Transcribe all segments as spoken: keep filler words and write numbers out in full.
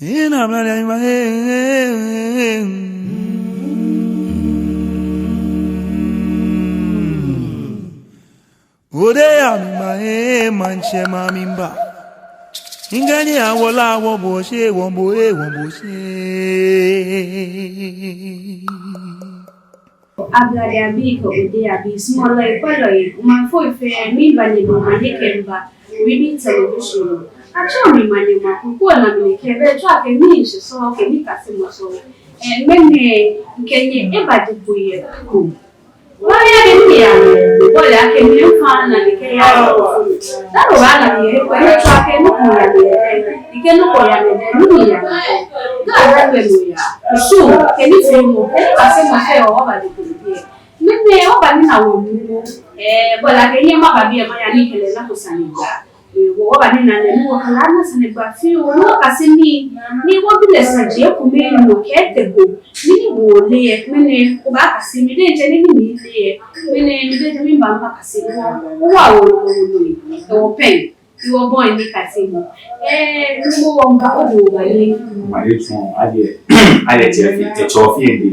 Ina mla ya ima. Ode ya mi ma e manche ma mi mba. Ingani awola wo boshe, wo bo e, wo boshe. Ablade abii kɛ Ode abii, sumɔlɔi kpalɔi, omaŋfoi fɛɛ, miiba nyɛ nɔ omanye kɛmiiba Webi Television. Atsɛɔ mi Manyɛ Maku, ko na mi kɛ be tsɔ akɛ mi nshi sɔ kɛ mi kasi mɔ sɔ. Eh, mɛni kɛ nyɛ eba di bo yɛ ko. Wɔyɛ ni mi ya, wɔle akɛ mi nfa na ni kɛ ya. Daro wa na mi yɛ ko, ni tsɔ akɛ ni ko ya mi yɛ. Ni kɛ ni ko ya mi yɛ, ni mi ya. Ga da kɛ mi ya. Su, kɛ ni fi mu, kɛ ni kasi mɔ fɛɛ wɔba di bo yɛ. Mɛni wɔba ni na wɔ mu. Eh, bɔ la kɛ nyɛ maba biɛ maya ni kɛ lɛ na ko sane gba. Eh, wɔ wɔba ni na lɛ ni wɔkala na sane gba fioo, ni wɔkase nii, ni wɔbi lɛ saji ekome nɔ kɛ etɛ ko. Ni ni bo le yɛ, mɛni obaakase mi diɛŋtsɛ ni ni mile yɛ. Mɛni mi diɛŋtsɛ miba makase wɔ. Wɔ wɔ wɔ wɔ wɔ pɛn. Wɔ bɔ ni kase mi. Eh, ni mɔ wɔmiiba odo ba ni. Manyɛ tun, adiɛ, adiɛ tsɛ fi, tsɛ tsɔ fi edi.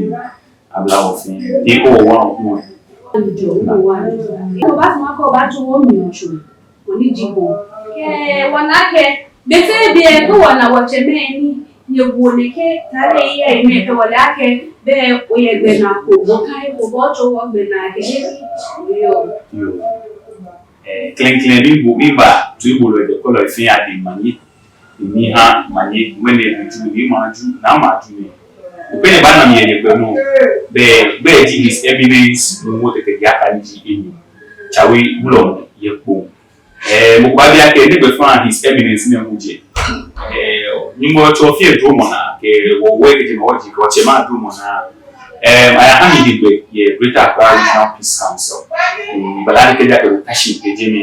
Abla wɔ fɛɛ. Ni ko wɔ wɔ wɔ. Ko ba tuma ko ba tu wɔ mi ochu. Ko ni ji bo. Kɛ wɔna kɛ. Be fɛɛ be ko wɔna wɔtsɛmɛi ni. Nyɛ wo nɛkɛ tare yɛ mɛi kɛ wɔle akɛ. Be oyɛ gbɛnaa ko. Wɔkai ko bɔ tsɔ wɔ gbɛnaa kɛ. Yoo. Yoo. Eh, klɛŋklɛŋ ni bo, miba, tu ibo lɛ de kɔlɔ fɛɛ adi manyɛ. Ni ha manyɛ, mɛni ebi ju, ni ma ju, na ma ju ni. Ope ni ba na mi yɛ gbɛ nɔ. Be, be ji His Eminence, Numo Tɛtɛ Giaka ni ji enyi. Tsawe wulɔmɔ yɛ Kpone. Eh, mɔ ko baabi akɛ, nɛgbɛ fã His Eminence nɛɛ hu jɛ. Eh, Nyɔŋmɔ tsɔ fɛɛ dromɔ naa, kɛ wɔ wɛ kɛ jɛmɛ wɔ ji, kɛ otsɛ ma dromɔ naa. Em, aya ha mi hegbɛ yɛ Greater Accra Regional Peace Council. Mm, bɔ la ni kɛji akɛ bo tashi kɛjɛ mi.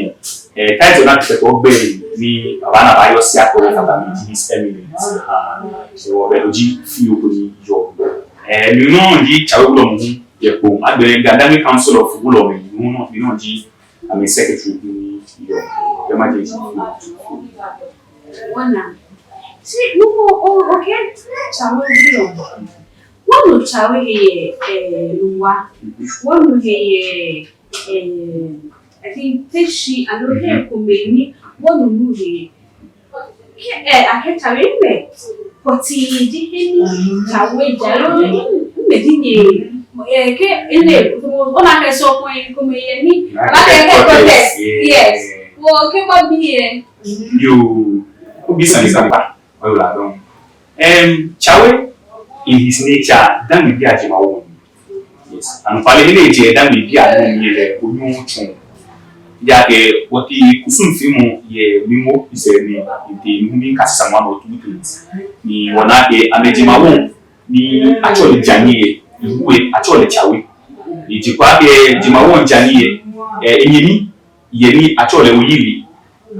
Eh, title ni akɛ kɛɔ gbɛi ni, aba na ba yɔɔ shi akɛ wɔ kaba mi ji His Eminence. Ah, so wɔ bɛ loo ji fioo ko ni yɔɔ. Eh, mi nɔŋŋ ji Tsawe wulɔmɔ hu yɛ Kpone. Agbɛnɛ Ga Dangme Council of Wulɔmɛi, mi nɔŋŋ, mi nɔŋŋ ji amɛ secretary ni yɔɔ. Kɛ ma je ji fioo. Ona. Shi, Numo, o, okay, Tsawe wulɔmɔ. Wɔnu Tsawe he yɛ, eh, Nungua. Wɔnu he yɛ, eh, I think Teshie, aloo he komɛi ni wɔnu nu he. Kɛ, eh, akɛ Tsawe mɛi. Kɔti ji he ni Tsawe ja loo mɛi ji nyɛ. Eh, kɛ ele, ona akɛ sɔ kɔi komɛi yɛ ni. Aba kɛ kɛ contest. Yes. Wɔ kɛ bɔ bi yɛ. Yoo, obi sane sane ba. Oyiwaladɔŋŋ. Em, Tsawe, in his nature, Dangmebii ajemawɔŋ. Yes. Anɔkwale, he ni ejɛ Dangmebii anɔ mli lɛ, ko nyɔŋ tsuŋ. Ejaakɛ, wɔtee kusum fiimɔ yɛ Miŋmo, isɛ ni, ntee ni hu mikase Saŋma nɔ two things. Ni wɔna akɛ, amɛjemawɔŋ, ni atsɛɔ lɛ Jani yɛ, iwu yɛ, atsɛɔ lɛ Tsawe. Ni ji kwa akɛ, jemawɔŋ Jani yɛ, eh, enyɛmi, yɛ ni atsɛɔ lɛ Oyili.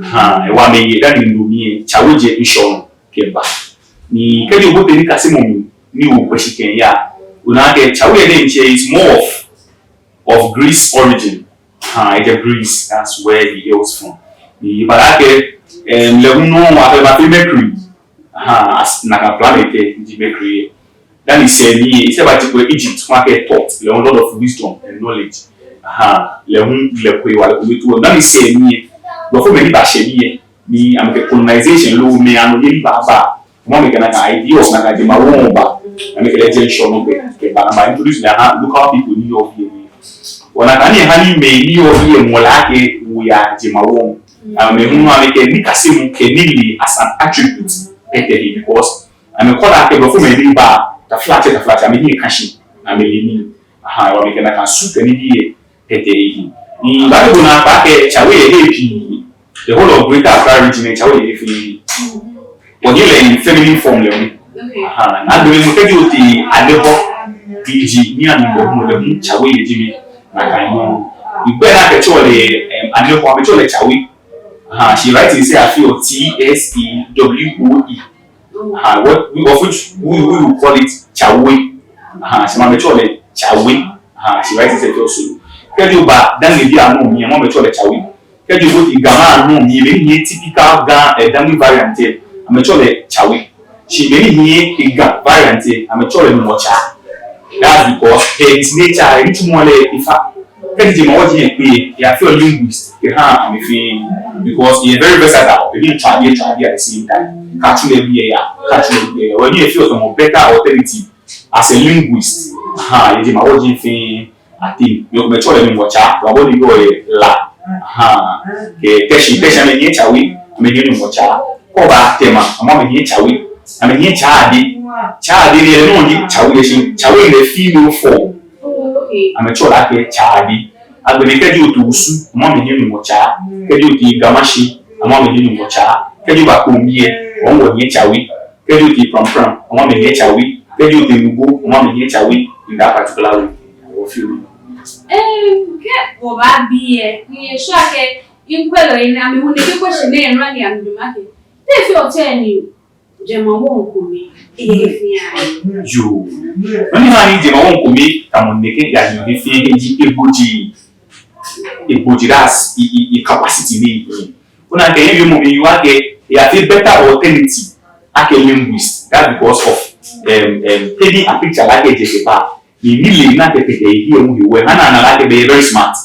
Ha, ewa mɛ yɛ Dangme nɔ mli yɛ, Tsawe jɛ ŋshɔŋ kɛba. Ni kɛji obote nikasemɔ mli, ni okwɛ shi kɛya. Ona akɛ Tsawe yɛ diɛŋtsɛ is more of, of Greece origin. Ha, ejɛ Greece, that's where he hails from. Ni bala akɛ, em, lɛ hu nɔ wa kɛ ba fi Mercury. Aha, as, nakai planet lɛ ji Mercury lɛ. Dani sɛɛ ni, esɛɛ ba ji kwɛ Egypt, hu akɛ Thoth, lɛ hu lord of wisdom and knowledge. Aha, lɛ hu lɛ kwɛ wa lɛ kwɛ tu. Dani sɛɛ ni, blɔfomɛi ni ba shɛ biɛ, ni amɛkɛ colonization loo mɛi anɔyeli baba. Mɔ amɛkɛ nakai idea of nakai jemawɔŋ ba. Amɛkɛ lɛ jɛ ŋshɔŋ nɔ kɛ, kɛba, amɛba introduce lɛ ha local people ni yɔɔ biɛ ni. Ona akɛ ni ha ni mɛi ni yɔɔ biɛ mɔ lɛ akɛ wɔya jemawɔŋ. Amɛ hu amɛkɛ nikasemɔ kɛ nilee as an attribute kɛtee he because amɛkɔ lɛ akɛ blɔfomɛi ni ba taflatsɛ taflatsɛ amɛhiɛ ka shi amɛle nii. Aha, amɛkɛ nakai su kɛ nibii lɛ kɛtee he. Ni baabi bo na akpa akɛ Tsawe yɛ he pii. The whole of Greater Accra region lɛ Tsawe yɛ he fɛɛ he. Wɔhiɛ lɛ in feminine form lɛ hu. Okay. Aha, na agbɛnɛ mɔ kɛji otee Anehɔ, D G, ni anu lɛ hu lɛ hu Tsawe yɛ jɛmɛ. Nakai nɔŋŋ. Egbɛi ni akɛtsɛɔ lɛ, em, Anehɔ, amɛtsɛɔ lɛ Tsawe. Aha, she write it, say, I feel T S A W O E. Aha, what we, of which we, we will call it Tsawe. Aha, shi amɛtsɛɔ lɛ Tsawe. Aha, she write it, say, also. Kɛji oba Dangmebii anɔ mli, amɛtsɛɔ lɛ Tsawe. Kɛji obote Gamɛi anɔ mli, mɛi ni yɛ typical Ga, eh, Dangme variant lɛ, amɛtsɛɔ lɛ Tsawe. Shi mɛi ni hiɛ Ga variant lɛ, amɛtsɛɔ lɛ Numo Tsaa. That's because his nature, enitsumɔ lɛ efa. Kɛji jemawɔji lɛ kpe, eyafeɔ linguist kɛha amɛ fɛɛ. Because eyɛ very versatile, ehiɛ Tsaadi, Tsaadi at the same time. Kɛ atsu lɛ biɛ eyaa, kɛ atsu lɛ biɛ eyaa. Hewɔ ni efeɔ tamɔ better alternative as a linguist. Aha, yɛ jemawɔji fɛɛ ateŋ. Mɛi komɛi tsɛɔ lɛ Numo Tsaa, wa bɔ ni yɔɔ yɛ La. Aha. Kɛ Teshie, Teshie amɛhiɛ Tsawe, amɛhiɛ Numo Tsaa. Kɛ oba Tema, amɛ amɛhiɛ Tsawe, amɛhiɛ Tsaade. Tsaade lɛ no ji Tsawe lɛ shi, Tsawe lɛ female form. Amɛtsɛɔ lɛ akɛ Tsaade. Agbɛnɛ kɛji otee Osu, amɛ amɛhiɛ Numo Tsaa. Kɛji otee Ga Mashie, amɛ amɛhiɛ Numo Tsaa. Kɛji oba Kpone lɛ, amɛ wɔhiɛ Tsawe. Kɛji otee Prampram, amɛ amɛhiɛ Tsawe. Kɛji otee Nungua, amɛ amɛhiɛ Tsawe. In that particular way. Wɔfeɔ. Em, kɛ wɔba biɛ, ni eshwɛ akɛ, mikwɛɔ lɛ ni amɛhu nɛkɛ question nɛɛ nɔ ni amɛbi mi akɛ, te efeɔ tɛŋŋ ni jemawɔŋ kome eya he fɛɛ? Yoo. Nɔ ni ha ni jemawɔŋ kome tamɔ nɛkɛ eya he fɛɛ ji egboji. Egboji, that's e, e, e capacity ni. Ona akɛ yɛ mɔ bi wa akɛ eyafee better alternative akɛ linguist. That's because of, um, um, painting a picture like ejɛ kɛba. Ni nilee ni akɛkpɛtɛ ehiɛ hu hewɔ, ha ni ana lɛ akɛ be very smart.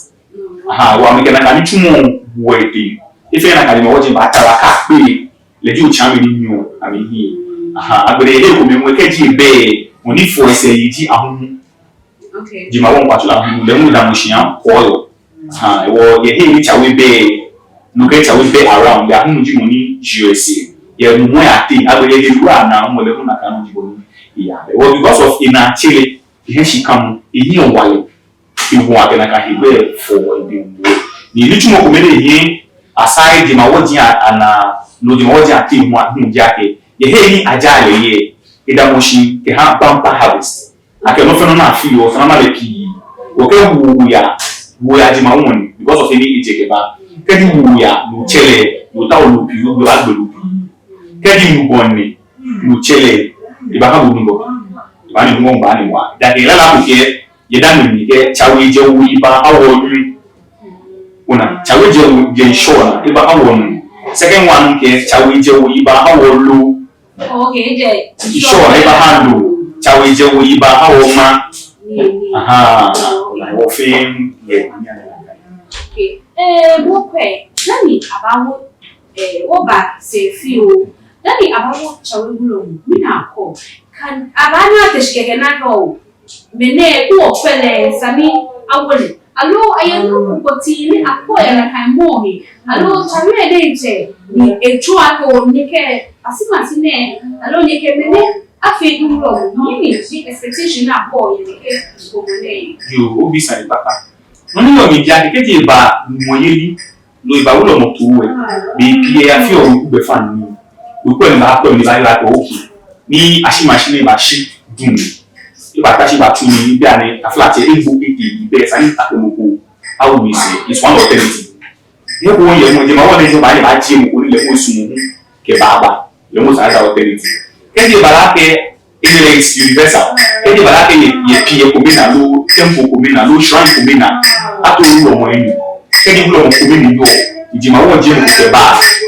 Aha, hewɔ amɛkɛ nakai nitsumɔ wo edɛŋ. Efee nakai ni jemawɔji baata lɛ akɛ kpe, lɛ ji otsa mɛi ni nyiɛɔ amɛhiɛ. Aha, agbɛnɛ he komɛi hu kɛji ebɛ, mɔ ni fɔɔ esɛɛ lɛ ji Ahunmu. Okay. Jemawɔŋ kpatsu lɛ Ahunmu, lɛ hu damɔ shi yɛ Kɔɔyɔɔ. Aha, hewɔ yɛ he ni Tsawe bɛ, no kɛ Tsawe bɛ around, lɛ Ahunmu ji mɔ ni jieɔ esɛɛ. Yɛ Numo ateŋ, agbɛnɛ yɛ he ni wɔ ana Ahunmu lɛ hu nakai nɔŋŋ ji bɔ ni eya. Hewɔ because of enaatsɛ lɛ, ehiɛ shikamɔ, ehiɛ walɛ, hewɔ akɛ nakai hegbɛ fɔɔ edɛŋ. Ni nitsumɔ kome ni ehiɛ, aside jemawɔji a, ana, no jemawɔji ateŋ hu, hu ji akɛ, yɛ he ni ajaa lɛ yɛ, edamɔ shi kɛha bumper harvest. Akɛ nɔ fɛɛ nɔ ni afeɔ, esa ni ana lɛ pii. Okɛ wuoyaa, wuoyaa jemawɔŋ ni, because of he ni ejɛ kɛba. Kɛji wuoyaa, no tsɛlɛ, no taoɔ loo pii, no baagbe loo pii. Kɛji nubɔŋ ni, no tsɛlɛ, ebaaha bo nubɔŋ. Ebaanyɛ nubɔŋ baanyɛ wa. Ejaakɛ lala ko kɛɛ, yɛ Dangme mli kɛɛ, Tsawe jɛ wuoyi baaha wɔ nui. Ona, Tsawe jɛ wuoyi, jɛ ŋshɔnaa, ebaaha wɔ nui. Second one kɛɛ, Tsawe jɛ wuoyi baaha wɔ loo. Okay, jɛ ŋshɔnaa, ebaaha loo. Tsawe jɛ wuoyi baaha wɔ ŋmaa. Aha, ona, wɔ fɛɛ yɛ. Okay. Eh, bo kwɛ, dani abawo, eh, wɔba sɛɛ fioo. Dani abawo Tsawe wulɔmɔ, mina akɔ. Kɛ abaanyɛ ate shi kɛkɛ ni akɛɛ oo, mɛnɛ, kɛ wɔkwɛ lɛ, esa ni awo lɛ. Aloo ayɛ nɔ ko ti ni akɔ yɛ nakai mɔ he. Aloo Tsawe lɛ diɛŋtsɛ ni etsɔɔ akɛ oo, nɛkɛ Asimasi nɛɛ, aloo nɛkɛ mɛnɛ afee wulɔmɔ. Mɛni ji expectation ni akɔ yɛ nɛkɛ ko mɔ nɛɛ? Yoo, obi sane kpakpa. Nɔ ni yɔɔ mli ji akɛ kɛji eba mɔ yeli, no eba wulɔmɔ too lɛ, bei pii lɛ eyafeɔ gbɛfaŋ nii. Okwɛ ni baakwɛ ni baayɔɔ akɛ okay, ni Asimasi nɛɛ bashi duŋ, ebata shi ebatsu nii, ebi ani taflatsɛ egbo etee, ebɛ esa ni akɛ mɔ ko awo esɛɛ. It's one alternative. Eko yɛ mɔ jemawɔŋ nɛɛ jɔ ba ni ebajie mɔ ko ni lɛ hu esumɔɔ hu kɛbaaba. Lɛ hu is another alternative. Kɛji eba lɛ akɛ, enɛ lɛ is universal. Kɛji eba lɛ akɛ yɛ, yɛ pii yɛ kome naa loo, temple kome naa loo, shrine kome naa, ato wulɔmɔ enyɔ. Kɛji wulɔmɔ kome ni yɔɔ, jemawɔŋ jie mɔ ko kɛba,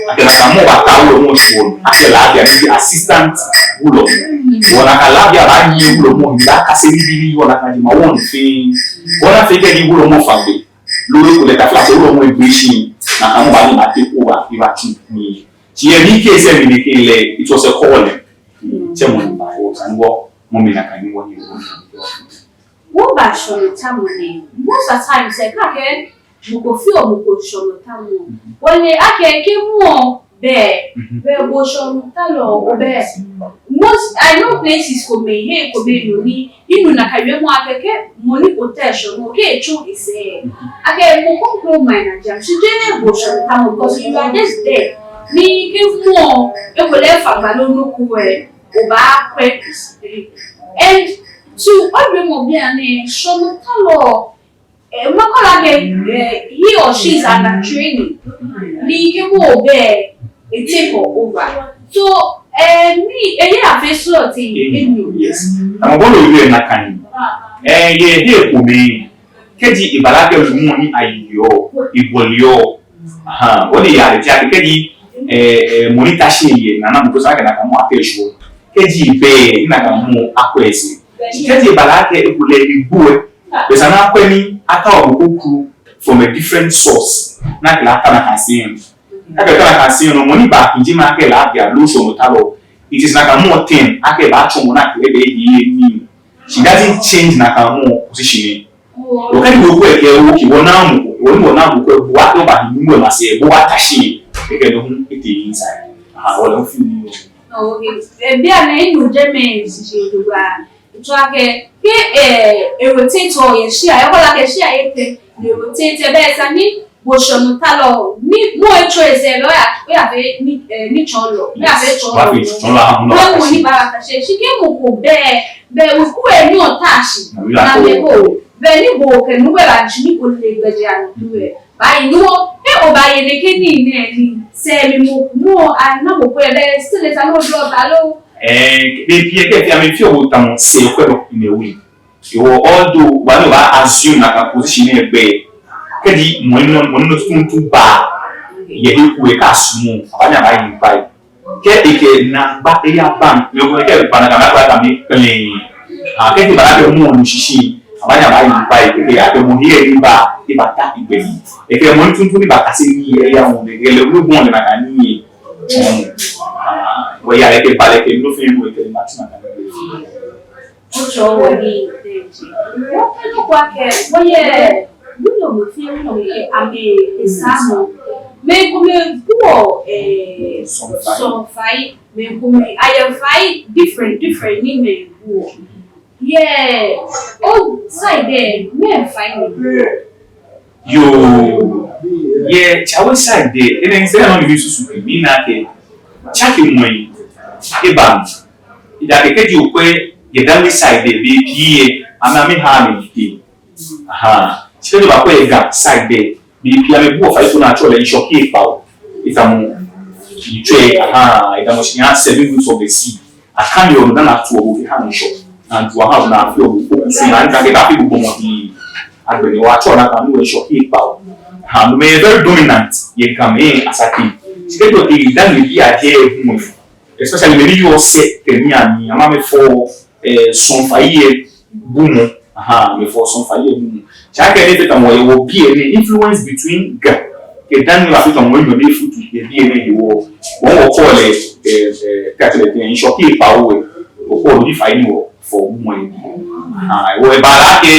akɛ nakai mɔ baata wulɔmɔ shwuɔ, akɛ lɛ abi ani assistant wulɔmɔ. Hewɔ nakai lɛ abi abaanyiɛ wulɔmɔ, ni baakase nibii ni yɔɔ nakai jemawɔŋ fɛɛ. Hewɔ ni afee kɛji wulɔmɔ fa gbɛ, loo ekolɛ taflatsɛ wulɔmɔ egbe shi, nakai mɔ baanyɛ eba take over, ebatsu nii. Shi yɛ mi case lɛ mli nɛkɛ lɛ, it was a calling. Tsɛ mɔ ni ba wɔ, sani wɔ, mɔ mi nakai ni wɔ ni wɔ. Wɔba shɔnɔtamɔ nɛɛ, most of times lɛ, kɛ akɛɛ mɔ ko feɔ mɔ ko shɔnɔtamɔ, wɔle akɛ kɛ mɔ bɛ, bɛ bo shɔnɔtalɔ, obɛ. Most, I know places komɛi, he komɛi nɔ ni minu nakai wiemɔ akɛ kɛ mɔ ni otee shɔnɔ, kɛ etsɔ esɛɛ, akɛ mɔ ko kroko ma ena jam, shi jeee bo shɔnɔtamɔ, because you are just there. Ni kɛ mɔ, ekolɛ efa gbala nɔ ko lɛ, obaakwɛ. And to owiemɔ bianɛ, shɔnɔtalɔ, eh, mɔ ko lɛ akɛ, eh, he or she is under training. Ni kɛ mɔ bɛ, e take over. So, eh, ni, eh, eyafee srɔto, eh, no. Yes. Tamɔ bɔ ni owie nakai nɔŋŋ. Eh, yɛ he komɛi, kɛji eba lɛ akɛ lumɔ ni ayeɔ, ebɔleɔ. Aha, ole ya de tia kɛji, eh, eh, mɔ ni ta shi yɛ, ni ana mɔ ko esa akɛ nakai mɔ atee shwuɔ. Kɛji ebɛ, ni nakai mɔ akwɛ esɛɛ. Kɛji eba lɛ akɛ ekolɛ egbo lɛ, bɛ esa ni akwɛ ni atao mɔ ko kru from a different source. Ni akɛ lɛ ata nakai sɛi nɔ. Akɛ lɛ ata nakai sɛi nɔ, mɔ ni baaku jɛmɛ akɛ lɛ abi aloo shɔŋtalɔ, it is nakai mɔ thing, akɛ ebaatsɔ mɔ ni akɛ lɛ bɛ ehe nii. She doesn't change nakai mɔ position. Okadi bo okwɛ akɛ, okay, wɔna mɔ ko, wɔ ni wɔna mɔ ko, bo akɛ obaahi ni bo masɛɛ, bo obaata shi, ekɛ no hu etee inside. Aha, wɔ lɛ hu feel nii. Oh, okay. Eh, bianɛ inu jɛmɛ shishi jogbaŋŋ. Etsɔɔ akɛ, kɛ, eh, e-rotate-ɔ yɛ shia, ekɔla akɛ shia etɛ, ni e-rotate, bɛ esa ni bo shɔŋtalɔ, ni mɔ etsɔ esɛɛ lɛ, oya, oyafee ni, eh, nitsɔɔlɔ, oyafee tsɔɔlɔ. Obafee tsɔɔlɔ, aha, mɔ ni baata shi. Shi kɛ mɔ ko bɛ, bɛ weku lɛ ni ota shi. Na mɛi ko, bɛ ni bo kɛ nuu ko baashi ni ole gbɛjianɔtoo lɛ. Baayi ni wɔ, kɛ obaaye nɛkɛ nii nɛɛ ni, sɛɛ mli mɔ, mɔ, ana mɔ ko lɛ, bɛ still esa ni oblɔ ta lo. Eh, bei pii lɛ kɛ fee amɛ feel bo tamɔ sɛɛkwɛlɔ in a way. Hewɔ, although, obaanyɛ oba-assume nakai position lɛ gbɛ. Kɛji mɔ ni nɔ, mɔ ni nɔ tuuntu ba yɛ he ko lɛ, kɛ asumɔɔ, abaanyɛ abaye kpa lɛ. Kɛ ekɛ naagba eyaba, lɛ ko ekɛ ba nakai naagba kɛ amɛ kpɛlɛɛɛ. Ah, kɛ eba lɛ akɛ mɔ ni shishi, abaanyɛ abaye kpa lɛ, kɛ akɛ mɔ ni yɛ ni ba, ebata egbɛ. Ekɛ mɔ ni tuuntu ni bakase nii lɛ, eya mɔ ni, ekɛ lɛ, mɔ bɔ ni nakai nii lɛ. Ah, wɔya lɛ kɛ ba lɛ kɛ nɔ fɛɛ nɔ, ekɛ lɛ bata nakai nii lɛ. Otsɔɔ wɔ nii tɛŋŋ? Wɔkɛ nɔ ko akɛ, wɔyɛ, wulɔmɔ fɛɛ wulɔmɔ kɛ amɛ esaamɔ. Mɛi komɛi buɔ, eh, sɔŋfai. Sɔŋfai. Mɛi komɛi, ayɛmfai different, different ni mɛi buɔ. Yɛ o-side lɛ, mɛɛ fai ni? Yoo, yɛ Tsawe side lɛ, enɛ sɛɛ nɔ ni misusu, mina akɛ tsakemɔi eba mli. Ejaakɛ kɛji okwɛ yɛ Dangme side lɛ, bei pii lɛ, amɛ, amɛhaa amɛyiteŋ. Aha. Shi kɛji obaakwɛ yɛ Ga side lɛ, bei pii amɛbuɔ fai ko ni atsɛɔ lɛ ŋshɔke kpawo. Etamɔ, etsɔɔ, aha, etamɔ shi ni seven winds of the sea. Akaneɔ bo dani atuɔ bo kɛha ŋshɔ. Ni atu aha bo ni afeɔ bo kusum, ni akɛ kɛ afee bo gbɔmɔ pii. Agbɛnɛ wɔtsɛɔ nakai nɔ lɛ ŋshɔke kpawo. Aha, no mɛi very dominant yɛ Gamɛi asateŋ. Shi kɛji otee Dangme bii adiɛ lɛ hu, especially mɛi ni yɔɔ sɛɛ kɛ nii amli, amɛ amɛfɔɔ, eh, sɔŋfai lɛ bumɔ. Aha, amɛfɔɔ sɔŋfai lɛ bumɔ. Shi akɛni efee tamɔ yɛ wɔ biɛ nɛɛ, influence between Ga kɛ Dangme lɛ fee tamɔ enyɔ ni efutu yɛ biɛ nɛɛ hewɔ. Wɔ, wɔkɔɔ lɛ, eh, eh, kɛ atsɛ lɛ tɛŋŋ, ŋshɔke kpawo lɛ. Wɔkɔɔ lɛ ji fai ni wɔfɔɔ bumɔ yɛ biɛ. Aha, hewɔ eba lɛ akɛ,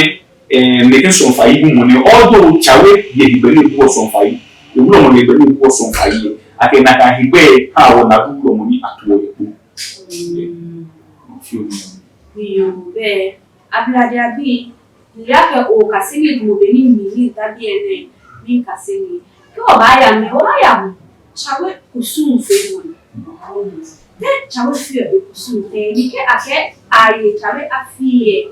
eh, nɛkɛ sɔŋfai bumɔ nɛɛ, although Tsawe yɛ hegbɛ ni ebuɔ sɔŋfai, ewulɔmɔ yɛ hegbɛ ni ebuɔ sɔŋfai lɛ, akɛ nakai hegbɛ lɛ ha wɔ Nadu wulɔmɔ ni atuɔ yɛ kpo. Mm. Feel me? Yoo, bɛ, Ablade abii, mile akɛ okase nii tamɔ bɔ ni mi, mita biɛ nɛɛ, mikase nii. Kɛ obaaya mli, obaaya mɔ Tsawe kusum feemɔ. Te Tsawe feɔ ekusum tɛŋŋ, ni kɛ akɛɛ aye Tsawe afi lɛ,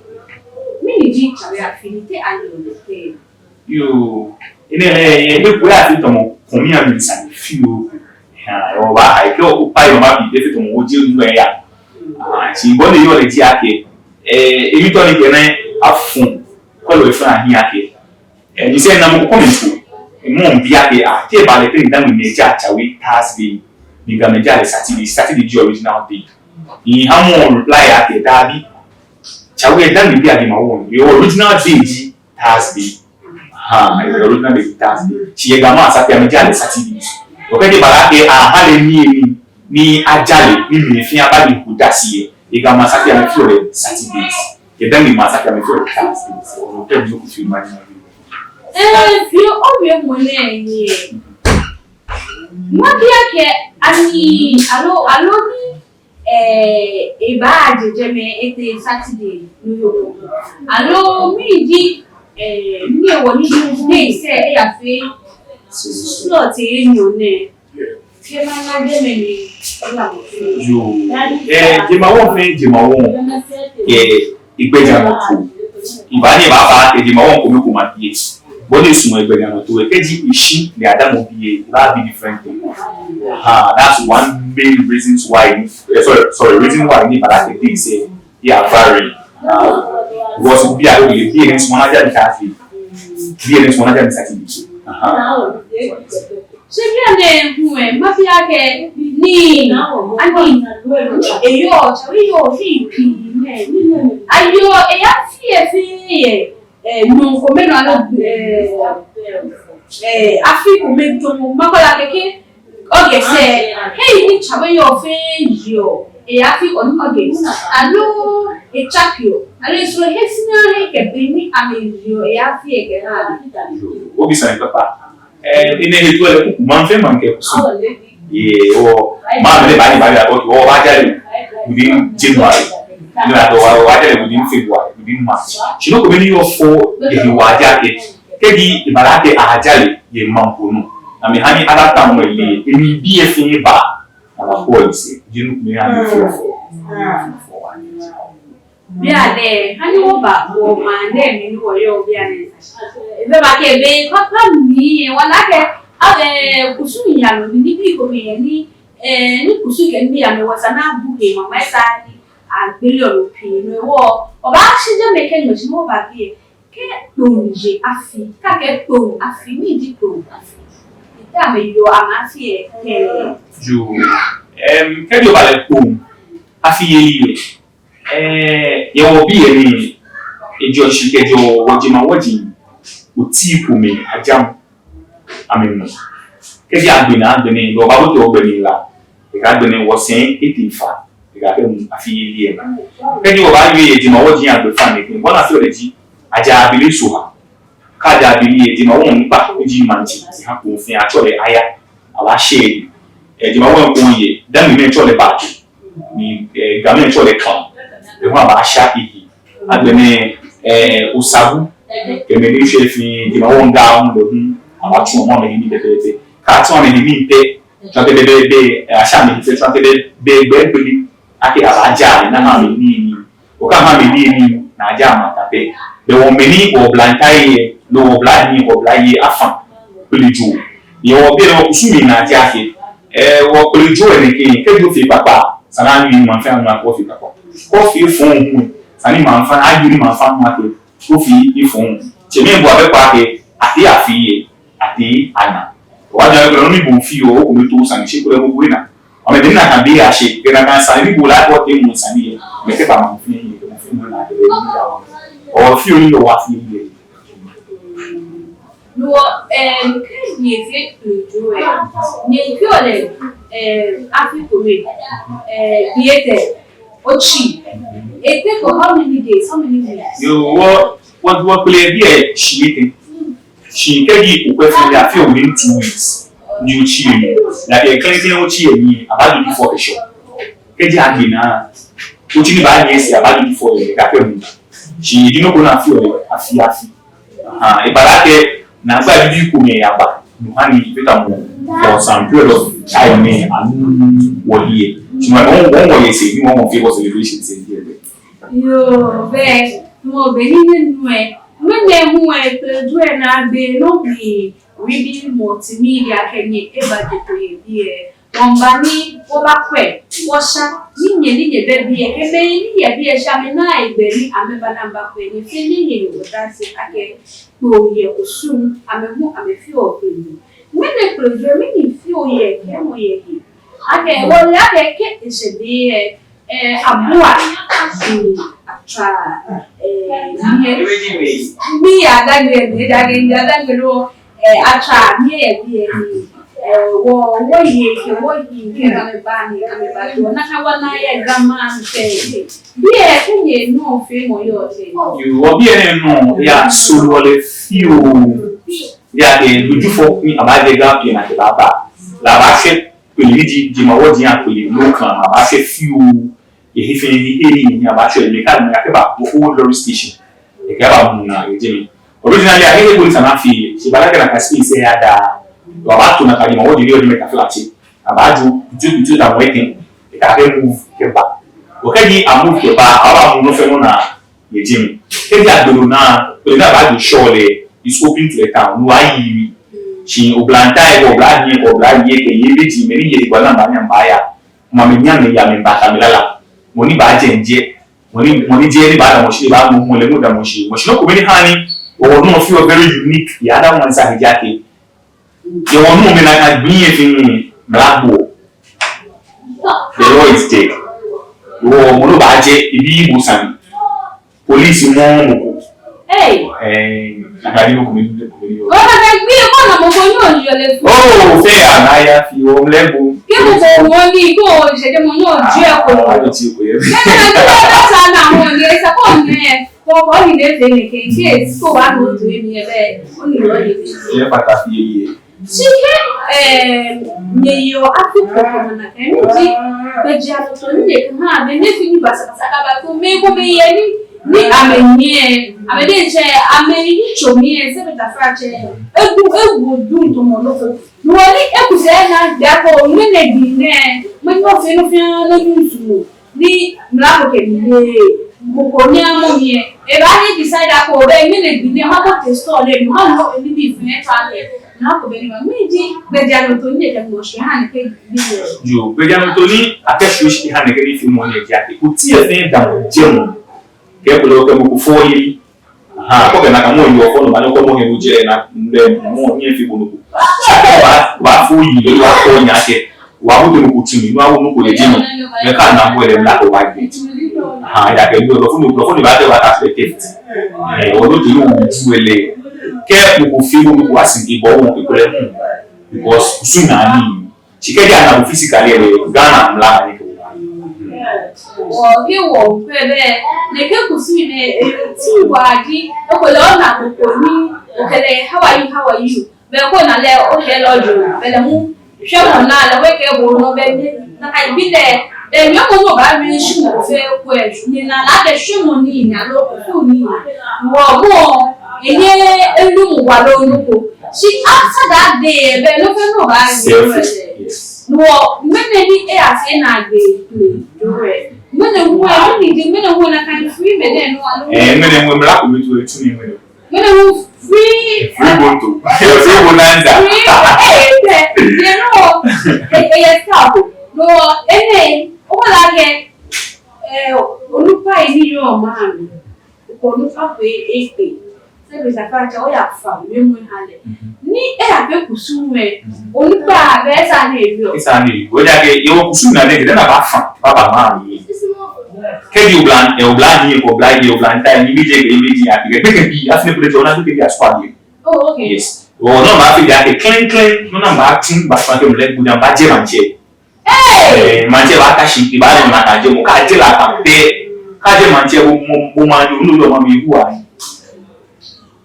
mɛni ji Tsawe afi ni te ayeɔ lɛ tɛŋŋ? Yoo, enɛ lɛ, eh, be ko ya fee tamɔ kɔmi ami sane fioo. Ha, oba, ai, kɛ opa yɔ ma bi, efee tamɔ oje nu ya. Ah, shi bɔ ni eyɔɔ lɛ ji akɛ, eh, emi tɔ ni kɛ nɛ afun, kɔlɔ efun ahi akɛ. Eh, ni sɛɛ namɔ ko kɔmi ko, mɔ bi akɛ, ah, te ba lɛ te ni Dangme mɛi ja Tsawe Thursday, ni Gamɛi ja lɛ Saturday, Saturday ji original day. Ni ha mɔ reply akɛ, dabi, Tsawe Dangme bii adiɛ ma wɔ, your original day ji Thursday. Ha, your original day ji Thursday. Shi yɛ Gamɛi asateŋ amɛja lɛ Saturday. Okɛ te ba lɛ akɛ aha lɛ nii ni, ni aja lɛ, ni mɛi fɛɛ aba ni ku dasi lɛ. Yɛ Gamɛi asateŋ amɛfeɔ lɛ Saturdays. Yɛ Dangme mɛi asateŋ amɛfeɔ lɛ Thursdays. Okɛ bi oku fi ma ni. Eh, fi o mi mo ne ni. Mabi akɛ ani, aloo, aloo ni, eh, ebaaje jɛmɛ etee Saturday nɔ yɔɔ. Aloo mɛni ji, eh, ni ewɔ ni ji sɛɛ eyafee slot enyɔ nɛɛ. Kɛ mana jɛmɛ ni, yoo. Eh, jemawɔŋ fɛɛ jemawɔŋ. Eh, egbɛjianɔtoo. Ebaanyɛ ebaba, eh, jemawɔŋ kome ko ma biɛ. Bɔ ni esumɔɔ egbɛjianɔtoo, eh, kɛji eshi ni adamɔ biɛ, ebaabi different thing. Ha, that's one main reasons why, eh, sorry, sorry, reason why ni bala kɛ things, eh, they are vary. Ah, because biɛ, biɛ ni sumɔɔ ni aja ni Thursday. Biɛ ni sumɔɔ ni aja ni Saturday. Aha. Shi bianɛ hu lɛ, mabi akɛ nii, ani, ni eyɔɔ, tsɛ, eyɔɔ fɛɛ pii nɛ. Ayɔɔ, eyafee fɛɛ yɛ, eh, nɔ kome nɔ aloo, eh, eh, afi kome tɔmɔ, makɛɛ lɛ akɛ kɛ August lɛ, hei ni tsɛ, eyɔɔ fɛɛ yeɔ, eyafee on August, aloo etsakeɔ, aloo esoro he sina he kɛ be ni amɛyeɔ, eyafee kɛha. Obi sane papa. Eh, enɛ he too lɛ, kuku, maŋ fɛɛ maŋ kɛ kusum. Yɛ, wɔ, maŋ mɛi ni baa ni baa ni abɔ, wɔbaaja lɛ within January. Ni la dɔ, wɔbaaja lɛ within February, within March. Shi nɔ kome ni yɔɔ fɛo, yɛ he wɔjaa kɛ. Kɛji eba lɛ akɛ aja lɛ yɛ maŋ ko nɔ, amɛha ni ada tamɔ lɛ, emiibi efee ba. Aba kɔ lɛ sɛɛ, jeee nɔ kome ni afee fɛo. Bianɛ, hani wɔba wɔmaŋ nɛɛ mli ni wɔyɔɔ bianɛ. Ebɛ ba kɛ be kpakpa mli lɛ, wɔna akɛ, abɛ kusum yɛ nɔ, nibii komɛi yɛ ni, eh, ni kusum kɛ nibii amɛwɔ esa ni abu he, mama esa ni agbele ɔ nɔ pii nɔ wɔ. Wɔbaashi jɛmɛ kɛ nyɔji ni wɔba biɛ. Kɛ Kpoŋ je afi, kɛ akɛɛ Kpoŋ afi, mɛni ji Kpoŋ afi? Ete amɛyɔɔ amɛ afi lɛ kɛ. Yoo, em, kɛji oba lɛ Kpoŋ afi yeli lɛ, eh, yɛ wɔ biɛ ni, ejɔ shi kɛjɛ wɔjemawɔji, oti komɛi ajam amɛnɔ. Kɛji agbe naa agbɛnɛ, lɛ wɔbaabote wɔgbɛ mli la, ekã agbɛnɛ wɔsɛɛ etee faa, ekã akɛ mu afi yeli lɛ naa. Kɛji wɔbaawie yɛ jemawɔji agbɛfaŋ nɛkɛ, bɔ ni afeɔ lɛ ji, ajaa abele sohaa. Kɛ ajaa abele lɛ, jemawɔŋ kpakpa ji maŋtsɛ, eha Kpoŋ fɛɛ atsɛɔ lɛ aya, abaashɛ lɛ. Eh, jemawɔŋ ko yɛ, dani mɛi tsɛɔ lɛ baato. Ni, eh, Gamɛi tsɛɔ lɛ clown. Lɛ hu abaasha ehe. Agbɛnɛ, eh, Osabu kɛ mɛi ni shwɛ fɛɛ, jemawɔŋ Ga hu lɛ hu, abaatsu amɛ he nii pɛpɛɛpɛ. Kɛ atsu amɛ he nii pɛ, tsɔɔ akɛ bɛ, bɛ, bɛ, eh, asha amɛ he pɛ, tsɔɔ akɛ bɛ, bɛ, bɛ, bɛ, akɛ abaaja amɛ ni aha amɛ nii, nii. Okɛha amɛ nii, nii, ni aja amɛ ata pɛ. Bɛ wɔ mɛi ni wɔ oblantai lɛ, loo wɔ oblayei, wɔ oblayei afa Kplejoo. Yɛ wɔ biɛ lɛ wɔ kusum mli ni atsɛ akɛ, eh, wɔ Kplejoo lɛ nɛkɛ, kɛji ofee kpakpa, esa ni awie maŋ fɛɛ maŋ akɛ ofee kpakpa. Kɛ ofee fɔŋ hu, esa ni maŋ fɛɛ, awie ni maŋ fɛɛ maŋ akɛ ofee fɔŋ. Tsɛmɛi bɔ abɛ kpa akɛ, atee afi lɛ, atee ana. Wɔjɛ lɛ ni bo fioo, okome too sane shi kulɛ bo bu ena. Amɛ dani nakai be lɛ ashi, kɛ nakai sane ni bo lɛ akɛ otee mɔ sane lɛ, mɛi kɛ ba maŋ fɛɛ, kɛ mɔ fɛɛ mɔ na kɛ lɛ ni da. Ɔ fioo ni yɔɔ wɔ afi lɛ. No, eh, kɛ ni efee Kplejoo lɛ, ni fioo lɛ, eh, afi kome, eh, ni etee, otsi. Etake how many days, how many weeks? Yoo, wɔ, wɔ, wɔkpele biɛ shii etɛ. Shi kɛji okwɛ fɛɛ lɛ, afeɔ within two weeks. Ni otsi lɛ mli. Ni akɛ klɛŋklɛŋ otsi lɛ mli, abaajo ji fɔ kɛ shɔ. Kɛji agbe naa, otsi ni baanyiɛ esɛɛ, abaajo ji fɔ lɛ, kɛ akɛ mu. Shi eji nɔ ko ni afeɔ lɛ, afi, afi. Aha, eba lɛ akɛ, naagba bibii komɛi yaba. No hani, efee tamɔ, for some period of time nɛɛ, anu wɔ lɛ. Shi wɔ, wɔ, wɔ, wɔyɛ sɛɛ, ni wɔ, wɔfeɔ wɔ celebration sɛɛ, ni ɛbɛ. Yoo, bɛ, mɔ bɛ ni nɛ nu ɛ. Mɛni hu ɛ, Kplejoo lɛ naagbee nɔ mli, Redeem Multimedia kɛ nyɛ eba jɛto yɛ biɛ. Wɔmiiba ni wɔbakwɛ, wɔsha, ni nyɛ ni nyɛbɛ biɛ, kɛ mɛi ni yɛ biɛ sha mɛi ni yɛ biɛ ni amɛba ni amɛbakwɛ nyɛ fɛɛ ni nyɛye odase akɛ, Kpoŋ yɛ kusum, amɛ hu amɛfeɔ Kplejoo. Mɛni Kplejoo, mɛni fioo yɛ, kɛ mɔ yɛ he. Akɛ, wɔle akɛ kɛ eshɛ be lɛ, eh, abua, mm, atswaa, eh, mɛi, mɛi yɛ Ada Gbe, mɛi yɛ Ada Gbe, mɛi yɛ Ada Gbe lɛ, eh, atswaa, mɛi yɛ biɛ ni, eh, wɔ, wɔye kɛ, wɔye kɛ, kɛ amɛba ni, kɛ amɛba ni, wɔna akɛ wɔna yɛ Ga maŋ fɛɛ. Biɛ, kɛ nyɛ nɔ fɛɛ mɔ yɔɔ tɛŋŋ. Yoo, wɔ biɛ nɛɛ nɔ, eya soro lɛ fioo. Eya kɛ, lɛ Jufɔ ni abaajɛ Ga biɛ ni akɛbaaba. Lɛ abaashɛ kpele ni ji, jemawɔji akpele, no kan, abaashɛ fioo. Yɛ he fɛɛ he, he ni, ni abaashɛ lɛ, mɛi kɛ amɛ akɛba, wɔ old lorry station. Ekɛba mu naa, yɛ jɛmɛ. Originally, ahe he bɔ ni esa ni afee lɛ, shi eba lɛ akɛ nakai space lɛ yada. Wɔ abaato nakai jemawɔji ni yɔɔ jɛmɛ taflatsɛ. Abaajo, kutu, kutu, tamɔ etɛ. Ekɛ akɛ move kɛba. Okɛji a move kɛba, abaamu nɔ fɛɛ nɔ naa. Yɛ jɛmɛ. Kɛji agbe lɛ naa, kpele ni abaajo shɔ lɛ, is open to the town. No ayi mi. Shi oblantai, kɛ oblayei, kɛ oblayei, kɛ yei, mɛi ni yɛ he gbɛ ni amɛbaanyɛ amɛbaya. Mɔ ni amɛnyɛ amɛya amɛbata amɛ lala. Mɔ ni baajɛ ŋjɛ. Mɔ ni, mɔ ni jɛ ni baadamɔ shi ni baamu mɔ lɛ mɔ damɔ shi. Mɔ shi nɔ ko mɛni hani. Wɔ nɔ feel very unique. Yɛ other ones ahe ejaakɛ Yɛ wɔnɔ mli nakai gbi lɛ fɛɛ mli, mla gbo. The law is there. Wɔ mɔ ni baajɛ, ebi bo sane. Police mɔ mɔ ko. Hey. Eh, nakai ni mɔ ko mi, mɔ ko mi. Ona akɛ gbi lɛ kɔ na mɔ ko ni oyeɔ lɛ fɛɛ. Oh, fɛɛ ya na ya fɛɛ, omlɛ bo. Kɛ mɔ ko mɔ ni ko sɛɛ mɔ ni oyeɔ ko. Ah, oyeɔ ko yɛ. Kɛ na ni ba sa na mɔ ni sa ko ni. Ko ko ni de fɛɛ ni kɛ, kɛ ko ba no to mi yɛ bɛ. Ko ni yɔ yɛ. Yɛ pata fɛɛ yɛ. Shi kɛ, eh, nyɛyɔɔ afi ko ko mana kɛ, miji, gbɛjianɔtoo ni nyɛkɛ ha, mɛi ni fee nii basabasa kɛba ko, mɛi komɛi yɛ ni, ni amɛnyɛ, amɛdiɛŋtsɛ, amɛyitsoŋ mli, sɛbɛ tafratsɛ, egu, egu duŋ tamɔ nɔ ko. Ni wɔ ni eku sɛɛ naa, bianɛ ko, mɛni gbi nɛ, mɛni nɔ fɛɛ nɔ fɛɛ nɔ ni sumɔɔ. Ni mla ko kɛ mi ye, mɔ ko ni amɔ mi yɛ. Ebaahi decide akɛ obɛ, mɛni gbi nɛ, mako tɛ store lɛ, manu nibii fɛɛ ta lɛ. Mla ko bɛ ni ma, miji, gbɛjianɔtoo ni kɛ mɔ shi ha ni kɛ gbi nɛ. Yoo, gbɛjianɔtoo ni akɛ shi shi ha ni kɛ ni fee mɔ ni ji akɛ. Ko ti yɛ fɛɛ damɔ jɛmɔ. Kɛ ko lɛ okɛ mɔ ko fɔ yi. Aha, kɔ kɛ nakai mɔ yɔɔ fɔ nɔ, mɔ ni kɔ mɔ he nu jɛ na, mɔ ni fee bo nɔ ko. Shi akɛ wa, wa fɔ yi, wa kɔ nya kɛ, wa bo te mɔ ko ti mi, wa bo nɔ ko lɛ ji nɔ. Mɛi ka na bo lɛ mla ko wa gbi. Aha, ya kɛ bo lɛ fɔ nɔ, fɔ nɔ ba te wa ta fee test. Eh, o lɔ te lɔ wo ju lɛ. Kɛ mɔ ko fee bo nɔ ko wa si ni bɔ mɔ ko lɛ mu. Because kusum naa ni. Shi kɛji ana bo physically lɛ, Ghana mla ni ko. Wɔ kɛ wɔ kwɛ bɛ, nɛkɛ kusum nɛɛ, eh, ti wa ji, okɛ lɛ ona mɔ ko ni, okɛ lɛ, how are you, how are you? Bɛ ko na lɛ, okɛ lɛ ojo, bɛ lɛ hu, shwɛmɔ naa lɛ, okɛ bo nɔ bɛ ni, nakai gbi lɛ, bɛ nyɔmɔ nɔ ba mi shi mɔ fɛɛ kwɛ, ni na la kɛ shwɛmɔ ni, ni aloo kusum ni, wɔ mɔ, enɛ, enu mɔ wa loo nɔ ko. Shi after that day, bɛ nɔ fɛɛ nɔ ba mi. Selfish, yes. Wɔ, mɛni ni e a se na gbe, gbe, gbe. Mɛni hu, mɛni ji, mɛni hu nakai free mɛni nɔ aloo. Eh, mɛni hu mla ko mi tu etu ni mɛni. Mɛni hu free. Free bonto. Free bonanza. Free, eh, eh, eh, you know, eh, eh, yes, ka ko. No, eh, eh, o la ke, eh, onukpa yi ni yɔɔ maŋ. Ko onukpa ko e, e, e. Sɛbɛ tafratsɛ, oya fa, mɛi mɔ ha lɛ. Mhm. Ni eya fee kusum lɛ, mhm, onukpa bɛ esa ni ebi o. Esa ni ebi o. Ejaakɛ, yɛ wɔ kusum naa lɛ, dani aba fa, baba maŋ mli. Kɛji obla, eh, obla ni, obla yi, obla nta, ni bi je, ni bi je, abi kɛ, kɛ bi, afine kule, ona kɛ bi asukpa bi. Oh, okay. Yes. Wɔ nɔ ma fi ja kɛ, klɛŋklɛŋ, nɔ ni mba tun, ba fa kɛ mlɛ, guda, mba je maŋtsɛ. Hey! Eh, maŋtsɛ baakã shi, ebaanyɛ maŋ kɛ jɛmɔ, kɛ jɛ la kã pɛ, kɛ jɛ maŋtsɛ bo, bo, bo maŋ ni, onu lɛ maŋ mli hu wa.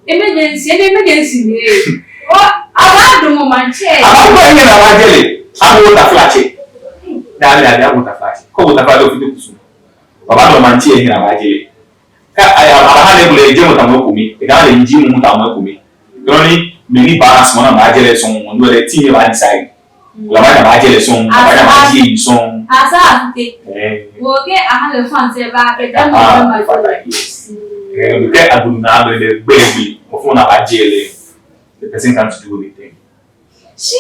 Emergency, ene emergency ni. O, abaadamɔ maŋtsɛ. Abaadamɔ maŋtsɛ ni abaajɛ lɛ. Abaadamɔ taflatsɛ. Daabi, daabi, abaadamɔ taflatsɛ. Kɛ obaadamɔ taflatsɛ, ofite kusum. Abaadamɔ maŋtsɛ ni abaajɛ lɛ. Kɛ, aya, abaha lɛ bo lɛ, jɛmɔ tamɔ ekome. Eda lɛ ji mɔ tamɔ ekome. Kɛ nɔ ni, mɛni balance mɔ ni abaajɛ lɛ sɔŋŋ, no lɛ ti ni eba decide. Abaadamɔ abaajɛ lɛ sɔŋŋ, abaadamɔ abaajɛ lɛ sɔŋŋ. Asa afite. Eh. Wɔ kɛ aha lɛ fans lɛ ba kɛ jɛmɔ. Ah, ba ma fans, yes. Eh, kɛ agbɛnɛ naa lɛ gbɛ gbɛ, ofo na abaajɛ lɛ. The person can't do anything. Shi,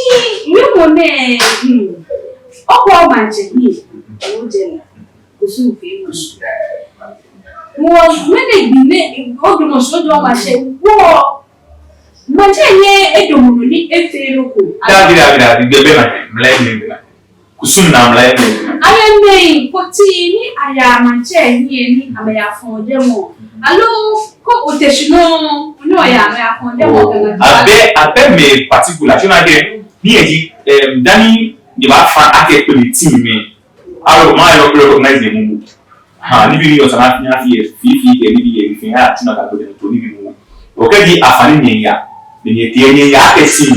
wiemɔ nɛɛ, hmm, okɔ maŋtsɛ ni, ojɛ la, kusum fɛɛ mɔ. Wɔ, mɛni gbi nɛ, odamɔ shi ojɛ maŋtsɛ, wɔ, maŋtsɛ nyɛ edamɔ nɔ ni efee nɔ ko. Daabi, daabi, daabi, gbɛ bɛ maŋtsɛ, mla yɛ mɛi bɛ maŋtsɛ. Kusum naa mla yɛ mɛi bɛ maŋtsɛ. Ayɛ mɛi ko ti ni aya maŋtsɛ nyɛ ni amɛya fɔɔ jɛmɔ. Aloo, kɛ otee shi nɔ, ni oya amɛya fɔɔ jɛmɔ kɛ maŋtsɛ. Abɛ, abɛ mɛi particular, shi ona akɛ, ni eji, em, dani, ni ba fa akɛ kpele ti mɛi. Aloo, ma yɛ recognize ni mɔ. Ha, nibii ni yɔɔ sane fɛɛ fɛɛ, fɛɛ fɛɛ kɛ nibii yɛ fɛɛ, ha, tuna ka gbɛjianɔtoo nibii mɔ. Okɛji afa ni nyɛya, ni nyɛtee nyɛya akɛ team.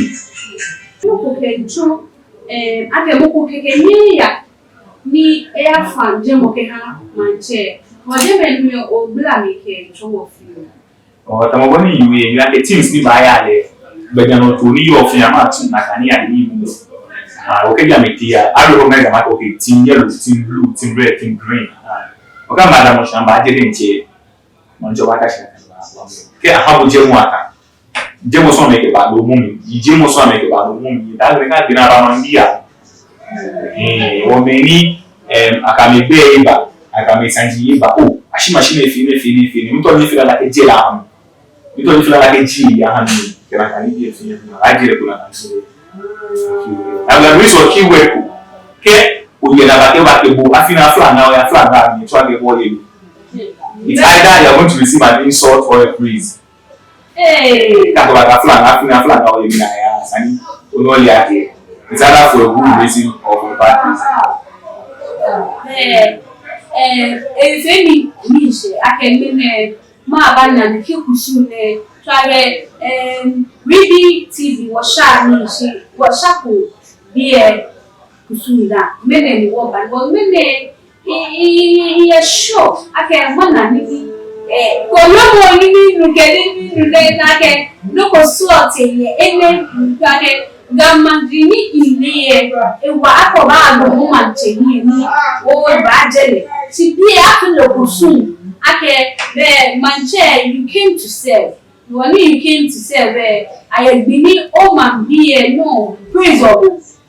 Mɔ ko kɛ ntsɔ, eh, akɛ mɔ ko kɛkɛ nyɛya, ni eya fɔɔ jɛmɔ kɛha maŋtsɛ. Mɔ jɛmɛ ni ogbla mli kɛ ntsɔ wɔ fɛɛ. Oo, tamɔ bɔ ni owie, owie akɛ teams ni baaya lɛ, gbɛjianɔtoo ni yɔɔ fɛɛ, amɛteam nakai ni aya ni yɔɔ. Aa, okɛji amɛtee aya, a recognize amɛ akɛ, okay, team yellow, team blue, team red, team green. Aa, okɛ amɛ baadamɔ shi, amɛbaajɛ diɛŋtsɛ. Maŋtsɛ baaka shi nakai. Kɛ aha bo jɛmɔ aka. Jɛmɔ sɔŋŋ amɛkɛba do mɔ mli. Jɛmɔ sɔŋŋ amɛkɛba do mɔ mli. Daa lɛ ka bi na ba maŋ biɛ. Ee, wɔ mɛi ni, em, akɛ amɛgbɛi eba, akɛ amɛsaji eba. Oo, ashi mashi nɛɛ fɛɛ, nɛɛ fɛɛ, nɛɛ fɛɛ, nɛɛ. Mitao ni fee lala kɛjɛ la ha mi. Mitao ni fee lala kɛjɛ ya ha mi. Kɛ nakai nibii fɛɛ, ajɛ lɛ ko nakai. Abla Greece wɔ keyword ko. Kɛ oyɛ lɛ, abakɛɛ, abakɛɛ bo, afi nɛɛ aflaŋaa, oyɛ aflaŋaa mli, tsɔɔ akɛ bo oyɛ mli. It's either you are going to receive an insult or a praise. Hey. Kɛ akɛɛ bo akɛ aflaŋaa, afi nɛɛ aflaŋaa, oyɛ mli naa, esa ni ole akɛ it's either for a good reason or for a bad reason. Eh, eh, efee mi, miishɛɛ akɛ ŋmɛnɛ maba nane kɛ kusum nɛɛ, tsɔɔ akɛ, eh, Ribi T V wɔsha miishɛɛ, wɔshako biɛ kusum nɛɛ, ŋmɛnɛ ni wɔba, but ŋmɛnɛ, i, i, i, i, i, sure akɛ mana nibii, eh, ko lɛ mɔ ni minu kɛ ni minu lɛ naa akɛ, nɔ ko sɔɔtee yɛ enɛ, akɛ, Ga maji ni mli lɛ, ewa akɛ obaanu maŋtsɛ ni, ni obaajɛ lɛ. Shi biɛ afi lɛ kusum akɛ, be maŋtsɛ, you came to serve. Wɔ ni you came to serve, be ayɛ gbi ni omaŋbii lɛ nɔ praise bo.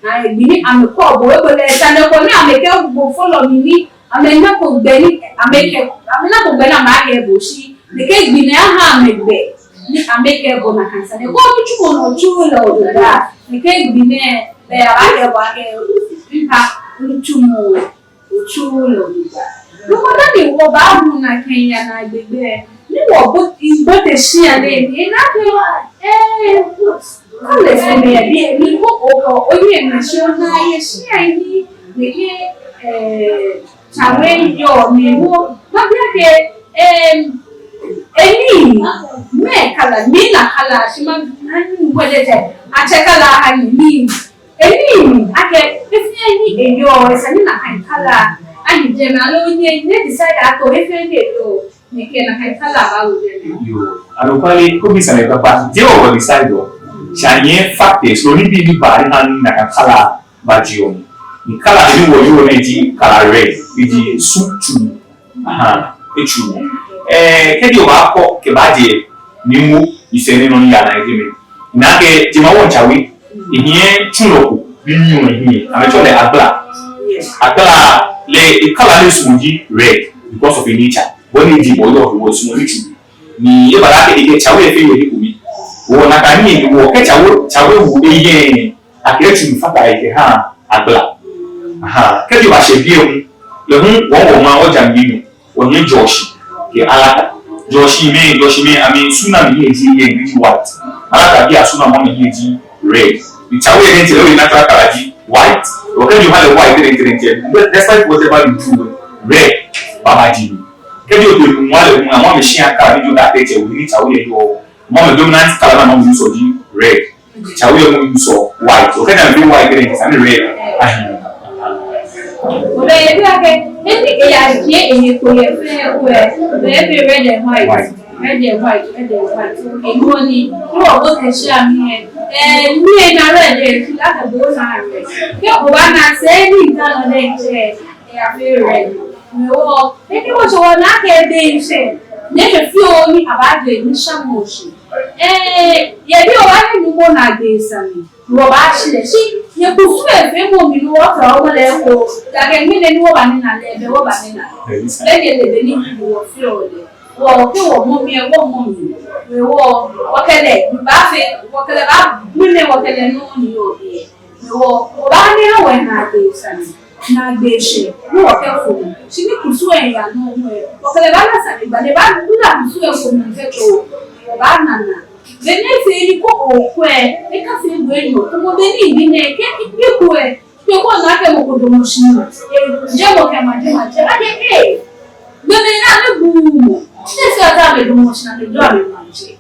Ni ayɛ gbi ni amɛkɛɔ bo, ekolɛ sane ko ni amɛkɛɔ bo fɔlɔ mli ni amɛnako gbɛ ni amɛkɛ, amɛnako gbɛ ni amɛkɛɛ bo shi. Nɛkɛ gbi nɛɛ aha amɛ gbɛ ni amɛkɛɛ bo nakai sane. Kɛ onitsumɔ nɔ tsu lɛ odɔ daa. Nɛkɛ gbi nɛɛ, be abaakɛɛ bo akɛ, mpa, onitsumɔ tsu lɛ odɔ daa. Nɔ ko dani wɔbaabu nakai yɛ naagbee gbɛ. Ni wɔbo, wɔbote shia nɛɛ mli, ena akɛ, eh, kɔlɛ sɛɛ mɛ bi, ni ko okɔ, oye mɛ shi ona yɛ shia nɛɛ, nɛkɛ, eh, Tsawe yɔɔ mli wɔ, mabi akɛ, em, enii, mɛɛ kala, mina kala, shi ma, ani wɛlɛ jɛ, atsɛ kala ani nii. Enii, akɛ, efee nii eyɔɔ, esa ni nakai kala ani jɛmɛ, aloo nyɛ, nyɛ decide akɛ efee nii eyɔɔ, nɛkɛ nakai kala baawo jɛmɛ. Yoo, anɔkwale, ko bi sane kpakpa, jeee wɔ decide oo. Shi anyɛ factors, loo nibii ni baa ni ha ni nakai kala bajeɔ. Ni kala ni wɔyɔɔ nɛɛ ji kala red, eji su tsu. Aha, etsu. Eh, kɛji obaakɔ kɛbaje ni mo isɛɛ ni nɔ ni yaa nɔ yɛ jɛmɛ. Ni akɛ jɛmɛ wɔ Tsawe. Ehiɛ tsulɔ ko, bi ni yɔɔ ehiɛ. Amɛtsɛɔ lɛ agbla. Agbla lɛ, ekala lɛ sumɔ ji red because of e nature. Bɔ ni eji bɔ yɔɔ, wɔ sumɔ ni tsu. Ni eba lɛ akɛ ekɛ Tsawe efee yɛ he kome. Wɔ nakai ni wɔ kɛ Tsawe, Tsawe wu eyɛŋ. Akɛ tsu ni fata he kɛha agbla. Aha, kɛji obashɛ biɛ hu, lɛ hu wɔ, wɔmaŋ, wɔjamɔ biɛ nɔ, wɔhiɛ Jɔɔshi kɛ Alata. Jɔɔshimɛi, Jɔɔshimɛi, amɛsu ni amɛhiɛ ji yɛŋ, ji white. Alatabii asu ni amɛhiɛ ji red. Ni Tsawe diɛŋtsɛ, lɛ hu e natural colour ji white. Okɛɛ ni oha lɛ white diɛŋtsɛ diɛŋtsɛ, despite whatever you do, red baabaji. Kɛji otee Nuŋua lɛ hu, amɛ amɛshia colour ni ji daa tɛŋŋ, wɔ ni Tsawe yɔɔ, amɛ dominant colour ni amɛ use ji red. Tsawe lɛ hu use white. Okɛɛ ni amɛbi white lɛ, esa ni red ahi. Obɛ ebi akɛ, eni eya jie eye ko yɛ fɛɛ wɛ, obɛ ebi red and white. White. Red and white, red and white. Okay, no ni, no obote shia mli. Eh, ni ena red, eh, shi la ka bo na red. Kɛ obaana sɛɛ ni ntao nɛɛ jɛ, eh, afee red. Wɔ, eni wɔtsɔ wɔna akɛ be nshɛ, nɛɛ fioo ni abaaje ni shamɔ shi. Eh, yɛ biɛ obaanyɛ onu mɔ naagbee sane, wɔbaashi lɛ shi, yɛ kusum feemɔ mli ni wɔfee wɔ lɛ ko, akɛ ŋmɛnɛ ni wɔbanina lɛ, be wɔbanina. Lɛ kɛ lɛ be ni wɔfee wɔ lɛ. Wɔ kɛ wɔ mɔ mli, wɔ mɔ mli. Wɔ, wɔkɛ lɛ, baafee, wɔkɛ lɛ baa, ŋmɛnɛ wɔkɛ lɛ nɔ ni yɔɔ biɛ. Wɔ, wɔbaanyɛ wɔna naagbee sane, naagbee shɛ, ni wɔkɛfo nɔ. Shi ni kusum lɛ yaa nɔ hu lɛ, wɔkɛ lɛ baana sane, baa lɛ baana kusum lɛ fo nɔ kɛto, wɔbaana naa. Be ni efee ni ko okwɛ, ekafee bo enyɔ, tamɔ be ni bi nɛɛ, kɛ bi ko lɛ, kɛ ko na kɛ mɔ ko damɔ shi nɔ, eh, jɛmɔ kɛ maŋ, jɛmɔ, jɛmɔ, akɛ, eh, be ni na ni bu mɔ, ni sɛɛ ta be damɔ shi na be jɔ amɛ maŋtsɛ.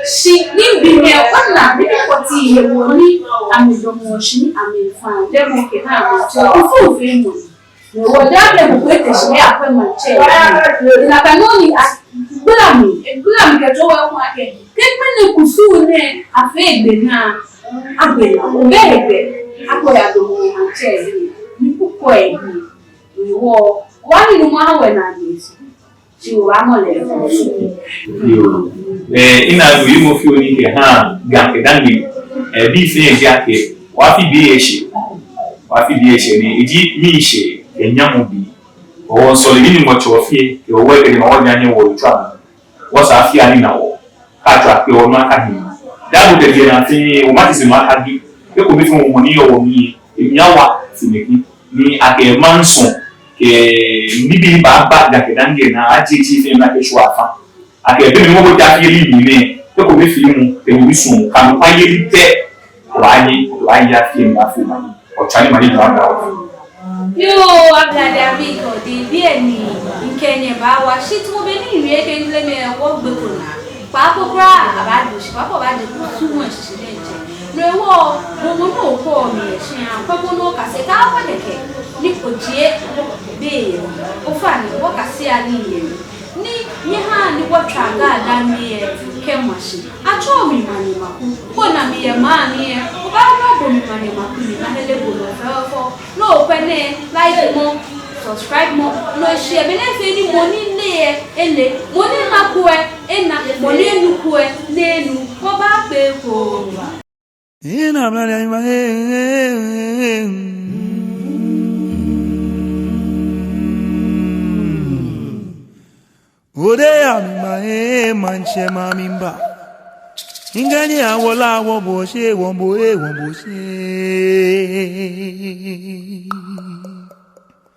Shi ni bi nɛɛ, wɔna, ni bi kɔti yɛ wɔ ni, amɛdamɔ shi ni amɛfã, jɛmɔ kɛ na amɛtsɛ, kusum feemɔ. Wɔ daa kɛ mɔ ko ete shi ni akwɛ maŋtsɛ. Nakai nɔ ni agbla mi, egbla mi kɛto wɔ ko akɛ, kɛ ŋmɛnɛ kusum nɛɛ afee gbɛ naa, agbɛ naa, obɛ egbɛ, akɔ ya damɔ maŋtsɛ, ni ko kɔ ebi. Wɔ, wɔ ni nu ma wɛ na ni. Yoo. Eh, ina do yi mɔ fioo ni kɛha Ga kɛ Daŋme. Eh, bii fɛɛ ji akɛ, wɔfɛɛ bii eshɛ. Wɔfɛɛ bii eshɛ ni, eji miishɛɛ, kɛ nyamɔ bii. Wɔ sɔle ni mɔ tsɔ fɛɛ, kɛ wɔ kɛ ni ma wɔ nya nyɛ wɔ tsɔ. Wɔsɛɛ fɛɛ ni na wɔ. Ka tsɔ akɛ wɔ ma ka ni. Daa bo tɛ bi na fɛɛ, wɔ ma ti se ma ka bi. Ekomefeemɔ ni yɔɔ wɔmli lɛ, emli awa, sineki ni akɛ mansɔ kɛ nibii baaba, ja kɛ daŋ kɛ naa, ajeje fɛɛ ni akɛshwa afã. Akɛ be mli ni wɔbɔ ta fioo lɛ mli nɛɛ, ekomefeemɔ, ekomefeemɔ, kɛ mɔ bi sɔn, kɛ mɔ kpa yeli pɛ, wɔbaaye, wɔbaaye afi lɛ mli afo omanye. Otswa ni omanye jɔ aba. Yoo, Ablade abii kɛ ɔde bii ni, mikɛ nyɛ baawa shi tamɔ bɔ ni miwie kɛ ŋkɛɛ lɛ, wɔgbe ko naa. Kpaako kwraa abaado shi, kpaako abaado shi, suɔmɔ shishi lɛ jɛ. No hewɔ, bo mɔ ni okɔ mi yɛ shia, kpakpa ni okase, kaakwa kɛkɛ ni ojie be yɛ. Ofainɛ, wɔkase nii yɛ. Ni nyɛhaa ni wɔtswa Ga dani yɛ kɛma shi. Atsɛɔ mi Manyɛ Maku. Kɛ ona mi yɛ maŋ mli lɛ, obaanyɛ obo mi Manyɛ Maku ni mahere bo nɔ fɛfɛɛfɛo. Ni okwɛ nɛɛ, like mɔ, subscribe mɔ, no shiɛ be nɛɛ fɛɛ ni mɔ ni le lɛ ele, mɔ ni naaa lɛ ena, mɔ ni nuuu lɛ enu. Wɔbaakpe ekoŋŋ. Ina mla ya ma, eh, eh, eh. Ode ya mi ma, eh, maŋtsɛ ma mi mba. Ŋkɛɛ nyɛ awo la, wɔbo shi, wɔbo, eh, wɔbo shi.